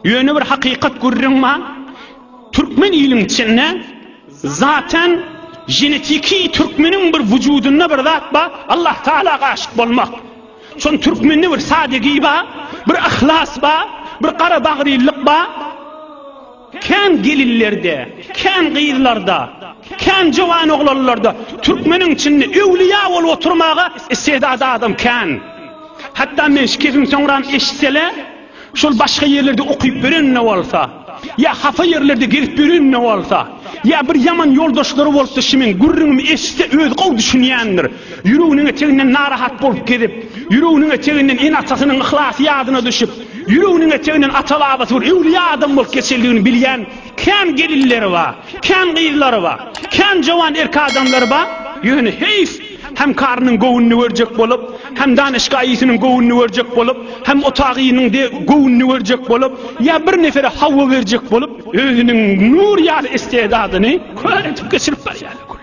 Ýöne bir hakykat gürrüň bar. Türkmen iliň içinde zaten genetiki türkmeniň bir wujudynda bir zat bar, Allah Taala aşyk bolmak. Şon türkmende bir sadegi bar, bir yhlas bar, bir gara bagrylyk bar. Kän gelinlerde, kän gyzlarda, kän jowan oglanlarda türkmeniň içinde öwlüýä bolup oturmaga istedady adam kän. Hatda men şu kepim soňram eşitsele, şol başga ýerlerde okyp ýören-de bolsa, ýa hapa ýerlerde gezip ýören-de bolsa, ýa bir ýaman ýoldaşlary bolsa şu meň gürrüňimi eşitse özi gowy düşünýändir. Ýüreginiň eteginden narahat bolup gezip, ýüreginiň eteginden ene-atasynyň yhlasy ýadyna düşüp, Ýüreginiň eteginden ata-babasy bir öwlüýä adam bolup geçendigini bilýän kän gelinleri bar, kän gyzlary bar, kän jowan erkek adamlary bar. Ýöne heýf, hem karynyň göwnüni görjek bolup, hem danyşgaýysynyň göwnüni görjek bolup, hem otagynyň göwnüni görjek bolup, ýa bir nefere hawa berjek bolup, özüniň nur ýaly istedadyny kör edip geçirip barýarlar.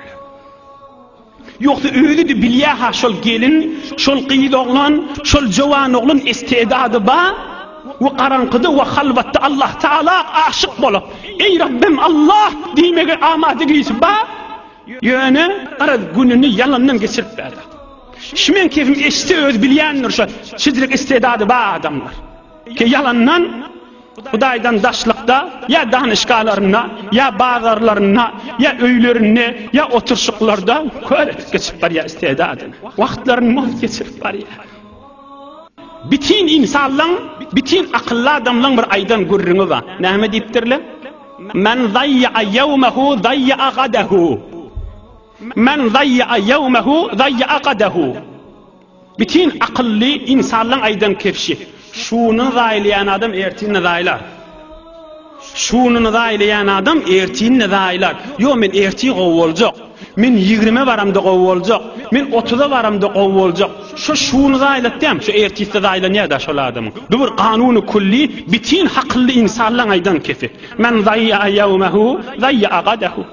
Ýogsa özi-de bilýär-ha şol gelin, şol gyz oglan, şol jowan oglan istedady bar we garaňkyda we halwatda Allah Taala aşyk bolup, Eý Rabbim Allah diýmege amadegisi bar. Ýöne garaz gününi ýalandan geçirip berdi. Şu meň kefim eşitse özi bilýändir şo şidirik istedady bar adamlar. Ki ýalandan Hudaýdan daşlykda, ýa danyşgalarynda, ýa bazarlarynda, ýa öýlerinde, ýa oturyşyklarda kör edip geçip barýar istedadyny. Wagtlaryny mugt geçirip barýar. Bitin ynsanlaň, bitin akylly adamlaň bir aýdan gürrüňi bar. Näme diýipdirler? Men zaýýa ýewmehu zaýýa gadahu. Men zaýýa ýewmehu zaýýa gadahu. Bitin akylly ynsanlaň aýdan kebşi. Şununy zaýlaýan adam ertirine zaýlar. Şununy zaýlaýan adam ertirine zaýlar. Ýok men ertir gowy boljak. Men ýigrimä baramda gowy boljak. Men otuza baramda gowy boljak. Şo şuny zaýlatýam, şo ertirde zaýlanýar-da şol adamyň. Bu bir kanuny külli, bitin hakylly ynsanlaň aýdan kefi. Men zaýýa ýewmehu, zaýýa gadahu.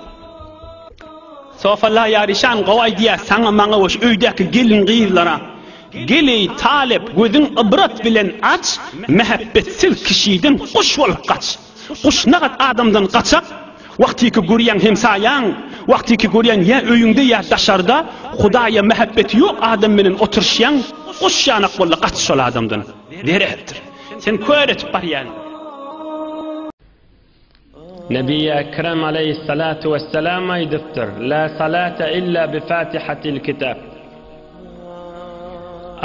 Sofa Laýarişan gowy aýdýar saňa maňa we şu öýdäki gelin gyzlara Gel eý talyp gözüň ybrat bilen aç mähepbetsiz kişiden guş bolup gaç guş nagat adamdan gaçak wagtyky görýäň hemsaýaň wagtyky görýäň ýa öýüňde ýa daşarda Hudaýa mähebbeti ýok adam bilen oturyşýaň guş ýanak boldy gaç şol adamdan zererdir sen kör etip barýan Nebi Ekrem aleýhissalatu wessalam aýdypdyr, La salate illa bi fatihatil kitab.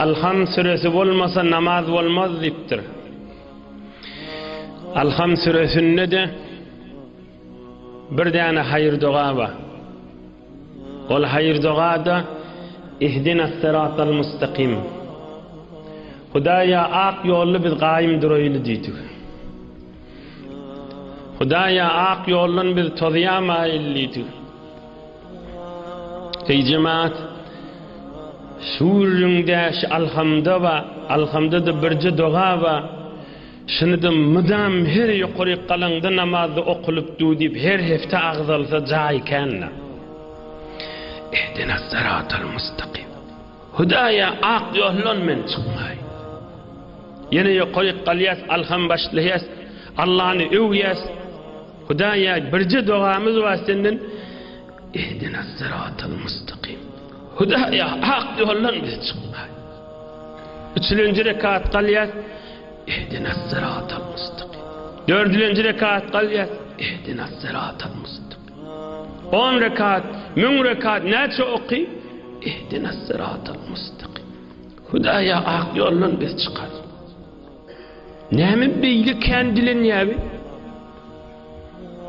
Alham süresi bolmasa namaz bolmaz diýipdir. Alham süresinde-de bir däne haýyr doga bar. Ol haýyr doga-da Ihdinas syratal mustakim. Hudaýa ak ýolda biz gaýym duraýly diýdik. Hudaýa ak ýoldan biz tozýamaýyl diýdik. Eý jemaat, şu gürrüňde şu alhamda ba, alhamda-da birje doga ba. Şuny-da mydam her ýokaryk galaňda namazda okulyp du diýip her hepde agzalsa jaý kän-de. Ihdinas syratal mustakim. Hudaýa ak ýoldan men çykmaýyn. Ýene ýokaryk galýas, alham başlaýas, Allany öwýäs. Hudaýa birje dogamyz bar senden. Ihdinas syratal mustakim. Hudaýa ak ýoldan biz çykmaýyn. Üçülenji rekat galýas. Ihdinas syratal mustakim. Dördülenji rekat galýas. Ihdinas syratal mustakim. On rekat, müň rekat näçe oky? Ihdinas syratal mustakim. Hudaýa ak ýoldan biz çykar. Näme beýle kän dilenýäbi?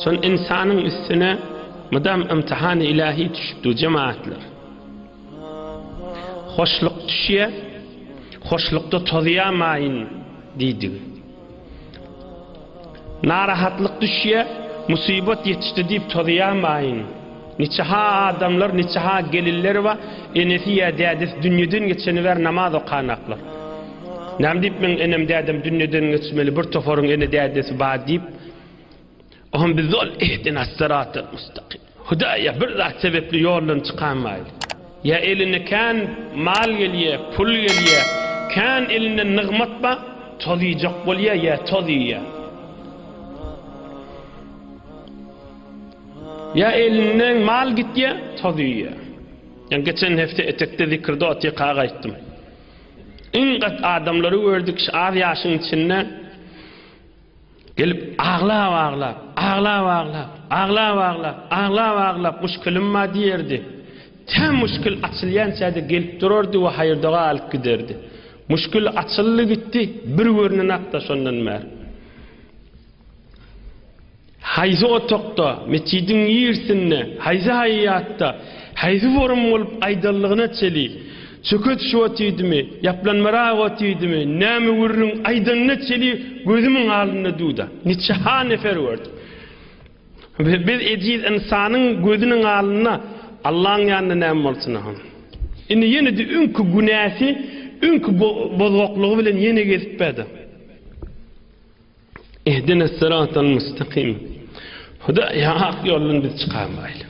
Şol insanyň üstüne mydam imtihany ilahi düşüp dur jemaatlar. Hoşluk düşýär, hoşlukda tozýamaýyn diýdigi. Narahatlyk düşýär, musybat ýetişdi diýip tozýamaýyn. Niçe-ha adamlar, niçe-ha gelinler bar, enesi ýa dädesi dünýeden geçeni bäri namaz okanaklar. Näme diýip meň enem dädem dünýeden geçmeli, bir toparyň ene dädesi bar diýip, Oňam biz ol ihdinas syratal mustakim. Hudaýa bir zat sebepli ýoldan çykanmaýly. Ýa eline kän mal gelýä, pul gelýä, kän elinde nygmat bar, toz iýjek bolýa ýa toz iýýä. Ýa elinden mal gitýär, toz iýýär. Ýa geçen hepde etekde zikirde otyrka gaýtdym. Iň gaty adamlary gördük şu az ýaşyň içinde gelip aglap-aglap, aglap-aglap, aglap-aglap, aglap-aglap muşkilim bar diýerdi. Tä muşkil açylýança-da gelip durardy we haýyr-doga alyp giderdi. Muşkil açyldy gitdi, bir görnenakda şondan bäri. Haýsy otagda, metjidiň nirsinde, haýsy haýýatda, haýsy forum bolup aýdanlygyna çeli, çöke düşüp otydymy, ýaplanmarak otydymy, näme gürrüň aýdanyna çeli gözümiň alynda duda. Niçe-ha nefer gördüm. Biz ejiz ynsanyň gözüniň alynda Allaň ýanynda näme bolsun-a. Indi ýene-de öňki günäsi, öňki bozgaklygy bilen ýene gezip bärde. Ihdines syratal mustakim. Hudaý hak ýoldan bizi çykarmaýly.